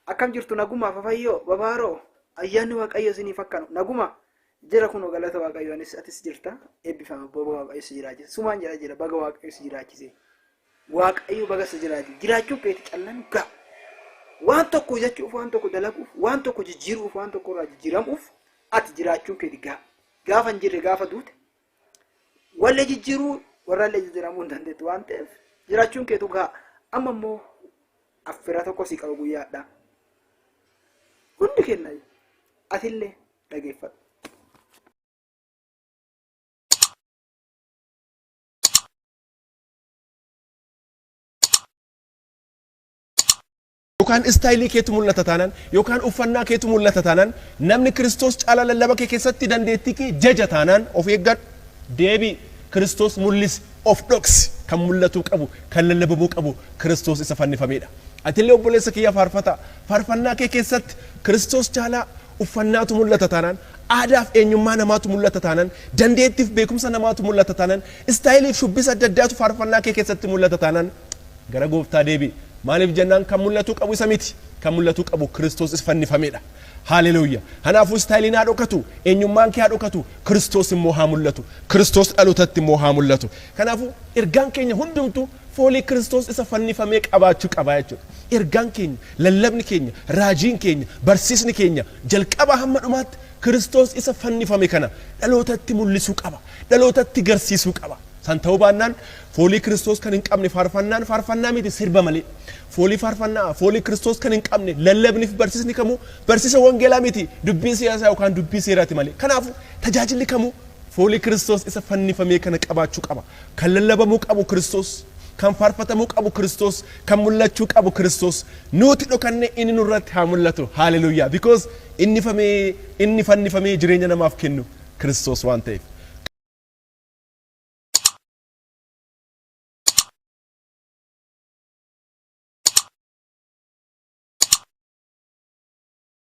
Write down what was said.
Akkam jirtu naguma fafayyoo babaaroo ayyaanni waaqayyo isiniif akkanu naguma jira kunoo galata waaqayyo anis atis jirta eebbifama baga waaqayyo si jiraachise sumaan jedha jira baga waaqayyo si jiraachise waaqayyo baga si jiraachise jiraachuu keeti callan gaa waan tokko jechuuf waan tokko dalaguuf waan tokko jijjiiruuf waan tokko irraa jijjiiramuuf ati jiraachuun keeti gaa gaafa hin jirre gaafa duute wallee jijjiiruu warraallee jijjiiramuu hin dandeettu waan ta'eef jiraachuun keetu gaa amma immoo affeera tokko si qaba guyyaadha. Hundi kenna atillee dhageeffadhu. Yookaan istaayilii keetu mul'ata taanaan, yookaan uffannaa keetu mul'ata taanaan, namni Kiristoos caalaa lallaba kee keessatti dandeettii kee jaja taanaan of eeggadhu. Deebi'i. Kiristoos mul'isi. Of dhoksi. Kan mul'atuu qabu, kan lallabamuu qabu Kiristoos isa fannifameedha. Atillee obboleessa kiyya faarfataa, faarfannaa kee keessatti Kiristoos caalaa uffannaatu mul'ata taanaan, aadaaf eenyummaa namaatu mul'ata taanaan, dandeettiif beekumsa namaatu mul'ata taanaan, istaayiliif shubbisa adda addaatu faarfannaa kee keessatti mul'ata taanaan, Gara Gooftaa deebi'i. Maaliif jennaan kan mul'atuu qabu isa miti. Kan mul'atuu qabu Kiristoos isa fannifameedha. Haaleluuyya. Kanaafuu istaayiliin haa dhokatu, eenyummaan kee haa dhokatu, Kiristoos immoo haa mul'atu. Kiristoos dhalootatti immoo haa mul'atu. Kanaafuu ergaan keenya hundumtuu foolii Kiristoos isa fannifamee qabaachuu qaba jechuudha. Ergaan keenya, lallabni keenya, raajiin keenya, barsiisni keenya jalqabaa hamma dhumaatti Kiristoos isa fannifame kana dhalootatti mul'isuu qaba. Dhalootatti garsiisuu qaba. San ta'uu baannaan foolii Kiristoos kan hin qabne faarfannaan faarfannaa miti sirba malee. Foolii faarfannaa, foolii Kiristoos kan hin qabne lallabni fi barsiisni kamuu barsiisa wangeelaa miti dubbii siyaasaa yookaan dubbii seeraati malee. Kanaafuu tajaajilli kamuu foolii Kiristoos isa fannifamee kana qabaachuu qaba. Kan lallabamuu qabu Kiristoos, kan faarfatamuu qabu Kiristoos, kan mul'achuu qabu Kiristoos. Nuti dhokanne inni nurratti haa mul'atu. Haaleluyyaa. Because inni famee, inni fannifamee jireenya namaaf kennu Kiristoos waan ta'eef.